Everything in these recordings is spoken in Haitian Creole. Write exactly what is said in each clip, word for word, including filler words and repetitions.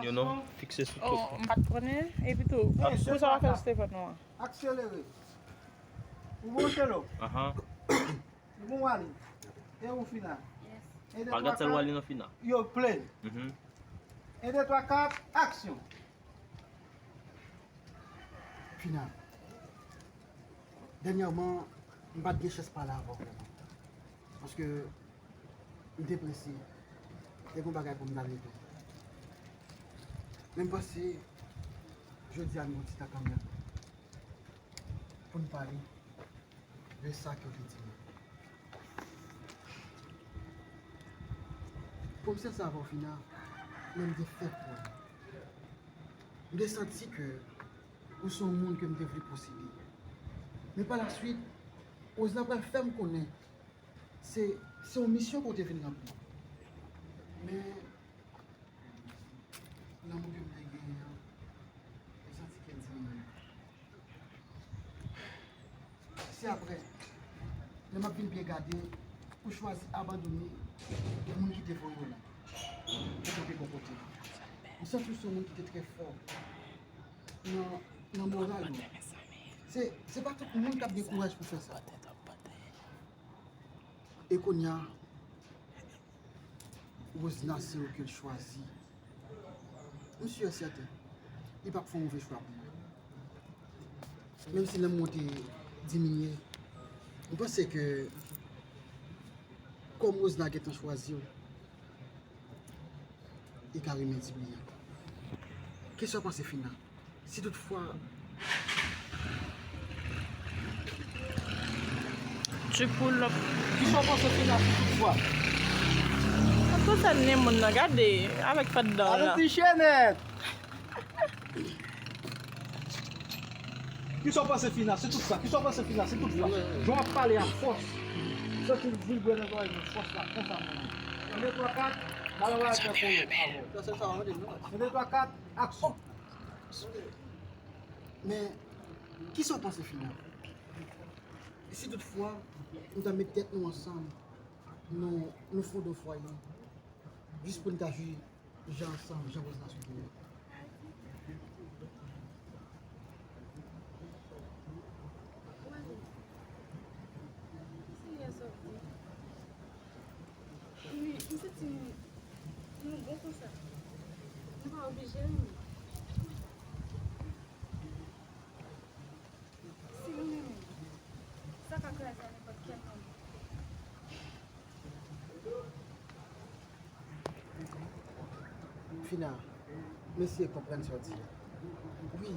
Yo non, fikse sou tout. Oh, m pa t konnen. Epi tou, pou sa w ap fè sou telefòn nou an. Akselere. Ou branche l. Ahan. Li bon, Wally. E ou, Fina? Yes. Pa gad sèl Wally nan, Fina. Yo plen. Mhm. Un, deux, trois, quatre, action. Fina, dènyèman, m pa t gen chans pale avè w vrèman. Paske m te prese. Te gen yon bagay pou m t al regle. Men m panse, jodi a, n gen yon ti tan kanmenm pou n pale de sa ke w te di mwen. Pou m sensè avè w, Fina, men m te fè kwè. M te santi ke ou se yon moun ke m te vle posede. Men pa la swit, Rose la pral fè m konnen se, se yon misyon ke w te vin ranpli. Men lanmou ke m te genyen an, m santi ke l diminye. Se apre, lè m ap vin byen gade, ou chwazi abandone moun ki te voye w la pou kanpe bò kote m. M santi w se yon moun ki te trè fò nan, nan moral ou. Se, se pa tout moun k ap gen kouraj pou fè sa. E kounye a, Rosna se ou ke l chwazi. M si e sèten, li p ap fè yon move chwa pou mwen. Menm si lanmou an te diminye, m panse ke kòm Rosna gentan chwazi w, li ka remèt li ankò. Kisa w panse, Fina? Si toutfwa. Tu pull up. Kisa w panse, Fina, si toutfwa? Sa konsène moun nan, gade, avèk fè dan la. Avèk ti chenèt. Kisa w panse, Fina, si toutfwa? Kisa w panse, Fina, si toutfwa? Jan w ap pale ak fòs. Santi l vibre nan zòrèy mwen, fòs la, konsa mwen. Un, deux, trois, quatre, m al anvoye fè kolo avè w. Un, deux, trois, quatre, action. Men, kisa w panse, Fina? E si toutfwa, nou ta met tèt nou ansanm, nou, nou fonde yon fwaye, jis pou n ta viv jan ansanm, jan Rosna swete l? Wale, se yè sa w di. Men, m santi nou bon konsa. Nou pa oblije renmen. Si nou renmen, sa ka kraze a nenpòt kèl moman. Fina, m eseye konprann sa w di a. Wi,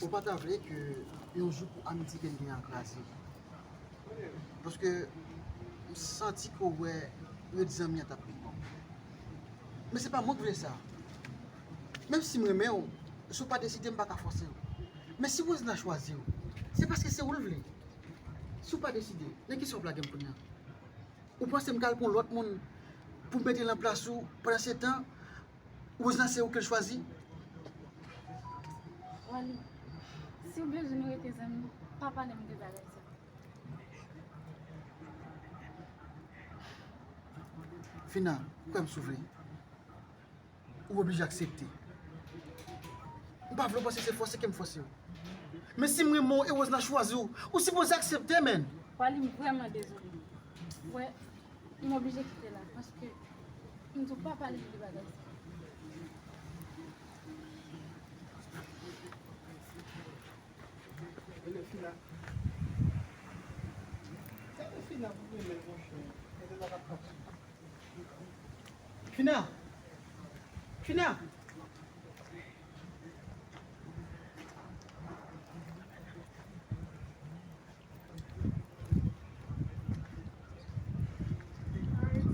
ou pa ta vle ke yon jou pou amitié ke n gen an kraze. Paske m santi ke w wè ret zanmi an t ap pi bon. Men se pa mwen k vle sa. Menm si m renmen w, si w pa deside, m pa ka fòse w. Men si Rosna chwazi w, se paske se ou l vle. Si w pa deside, nan kisa w ap lage m kounye a? Ou panse m ka al pran yon lòt moun pou m mete l nan plas ou pandan se tan Rosna se ou ke l chwazi? Wally, si w bezwen nou rete zanmi, pa pale m de bagay sa. Fina, kwè m si w vle. Ou oblije aksepte. M pa vle w panse se fòse ke m fòse w. Men si m renmen w e Rosna chwazi w, ou sipoze aksepte, menn. Wally, m vrèman dezole. Wè, m oblije kite la, paske m di w pa pale m de bagay sa. Ele Fina. Sa se Fina pou renmen, monchè. Mete la k ap pase. Fina! Fina!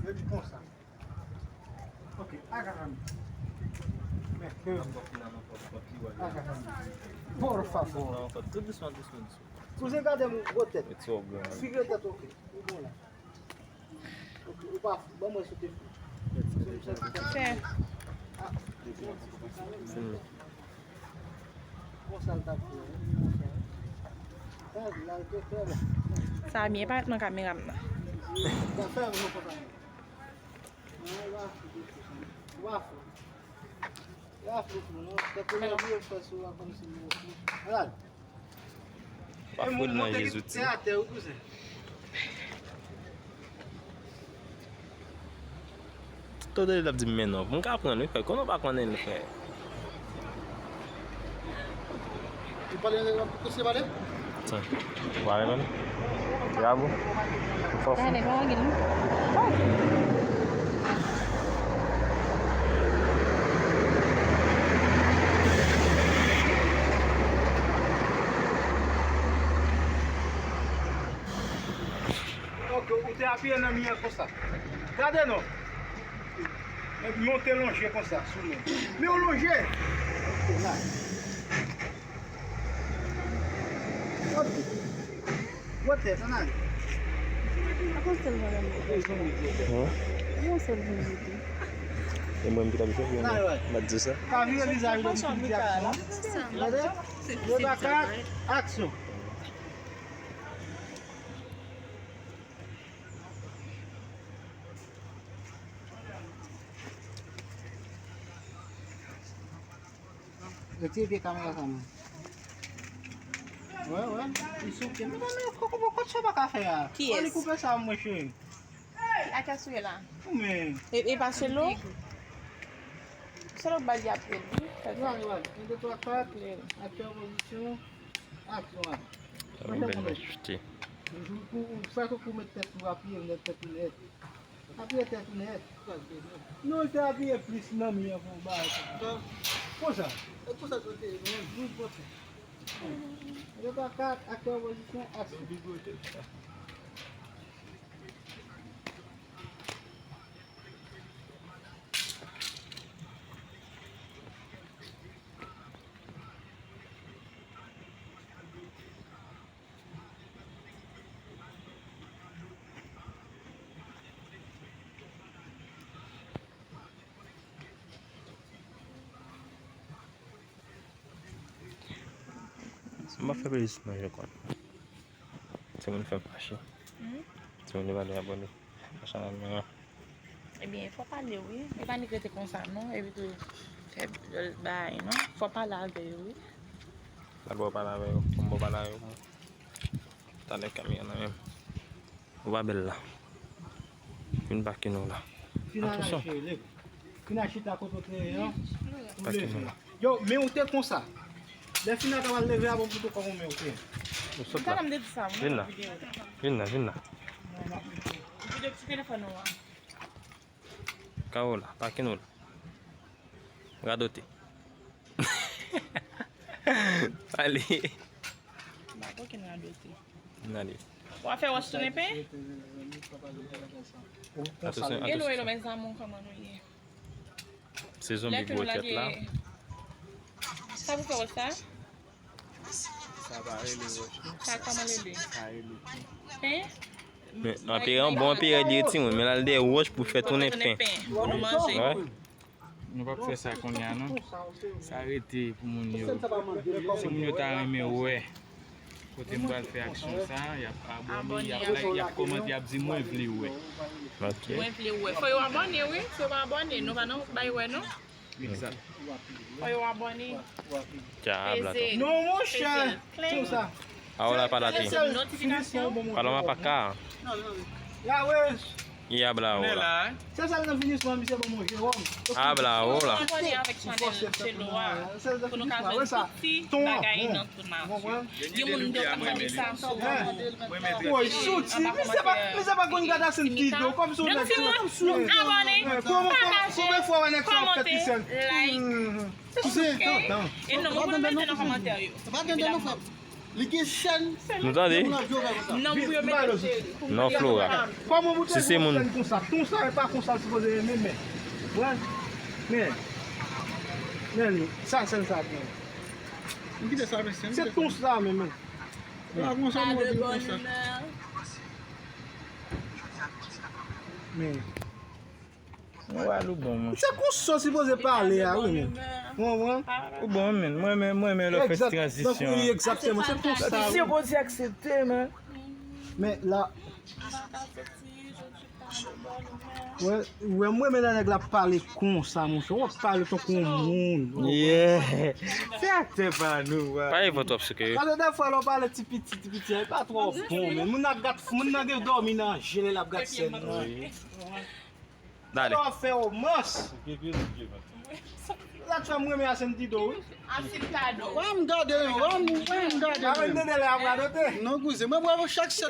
Yo di konsa. Ok, agárrame. Agárrame. Por favor. Tou dousman, dousman, dousman. Kouzen, gade m gwo tèt. Figure tèt, ok. Li bon la. Ok, ou pa fou. Ban mwen sote fou. Fè. Ah. Konsa l t ap fè, wi. Sa byen parèt nan kamera m nan. Sa fè m nan konsa. Ou pa fou. Ou pa fou. Pa fout ou non. Tèt ou leve, fè sou la kòmsi mwen. Gad. Pa fout nan je zouti. Tè atè, wi, kouzen. Tout tande l ap di m men non. M ka pran l, wi, frè. Konnen w pa konnen l, frè. Ou pale, ou se pale? Sa. Ou pale, pale. Bravo. Ou fò fou. Gade, pa gen. Ok, ou te apiye nan mi an konsa. Gade non. Epi yon te lonje konsa sou men. Men yon lonje. Ok, la. Ok. Wote, sa nan. Akoz tel mwen menm. Hum? Akoz tel mwen menm. E mwen ki ta bezwen fè, m pa di sa. Pa vire vizaj li, li fè aksyon. Gade. De, twa, kat, aksyon. Retire pye kamera sa, mwen. Wè, wè. Li sou pye. Men, men, men, koko, koko, sa pa ka fè a. Kiyès? Li koupe sa, mwen, cheri. Ki atè sou la? Ou men. E, e pa Selo? Selo ba li apre, wi. Gade, gade. Un, deux, trois, quatre. Atè an pozisyon. Aksyon, a. Sa mwen bèl mèt achte. Pou, pou, sa ke pou met tèt ou apiye, met tèt ou nèt. Apiye tèt ou nèt. Non, li te apiye plis nan mi an pou bagay sa. Konsa. E konsa ke te, non, nou pran. Yo pa ka aktè an pozisyon, aksyon. M ap fè plis manje konn. Se moun fè m fache. Hmm? Se moun yo pa vle abòne. Machann nan. Ebyen, fò pale wi. E pa nik rete konsa non. Epi tou, fè bagay non. Fò pale avè yo wi. Dabò pale avè yo. Kòm bon pale avè yo. Talè kamyon nan menm. Ou pa bèl la. Vin pake nou la. Atansyon. Fina chita kote w te ye an. Pake nou la. Yo, men ou te konsa. Lè Fina ta pral leve a, bon, pito kòman men ou te. Ou sot la. Vin la. Vin la, vin la. Videyo ti telefòn ou an. Kawo la, pake nou la. Radote. Pale. M pa koken radote. N ale. W ap fè wòch tounen pen? Atansyon, atansyon. Hello, hello, mes amours, kòman nou ye? Se zonbi bwokèt la. Sa pou fè wòch sa? Sa pa rele wòch non. Sa kòman rele? Sa rele pen. Pen? Men anpil, bon anpil rèd ye timoun, men l al dèyè wòch pou fè tounen pen. Pou nou manje. Wè. Nou p ap fè sa kounye a non. Sa rete pou moun yo. Se moun yo ta renmen wè. Kote m pral fè aksyon sa, y ap abòne, y ap like, y ap kòmante, y ap di mwen vle wè. Ok. Mwen vle wè. Fò yo abòne wi. Si yo pa abòne, nou pa nan bay wè non. Egzat. Fò yo abòne. Djab la tou. Non, monchè. Peze. Kling. A w la pa la pi. Notifikasyon. Pale m apa ka. Yabla w la. Se sèl nan finisman misye ban mwen Jewòm. Abla w la. Abòne avèk chanèl Jelo a. Pou nou ka jwenn tout ti bagay nan tout nature. Gen moun yo k ap mande sa sou. Woy, soti. Misye pa, misye pa konn gade asen videyo. Kòm si w nèg. Nou abòne, pataje, kòmante, like. Ok? E non, mwen mete nan kòmantè yo. Pa gen de nou frè m. Li gen chèn. Nou tande? Non, pou yo mete cheri. Non, Flora. Kòman pou tèt yon chèn konsa? Ton sa e pa konsa l sipoze renmen men. Wè. Men. Men li. Sa chèn sa gen. M kite sa mesye. Se ton sa menm men. Konsa nou di konsa. Men. Mwen wè l ou bon, monchè. Se konsa w sipoze pale a, wi, men. Ou konprann? Ou bon, men. Mwen renmen, mwen renmen lè w fè ti tranzisyon an. Egzakteman, se konsa, wi. Sipoze aksepte, men. Men la. Wè, wè, mwen, men nèg la pale konsa, monchè. W ap pale tankou yon moun. Yeah. Se aktè pa nou, wa. Pa evòt w ap sike. Gade, dèfwa, lè w pale ti piti, ti piti, e pa twò bon, men. Moun nan ap gat, moun nan gen dòmi nan je lè l ap gat sèn nan. Dale. Lè w ap fè romans. Lat fè m renmen a Sentido, wi. Asid kado. Wè m gade, wè m, wè m gade. Avèk Dede la ap radote. Non, kouzen, mwen, mwen, chak sèt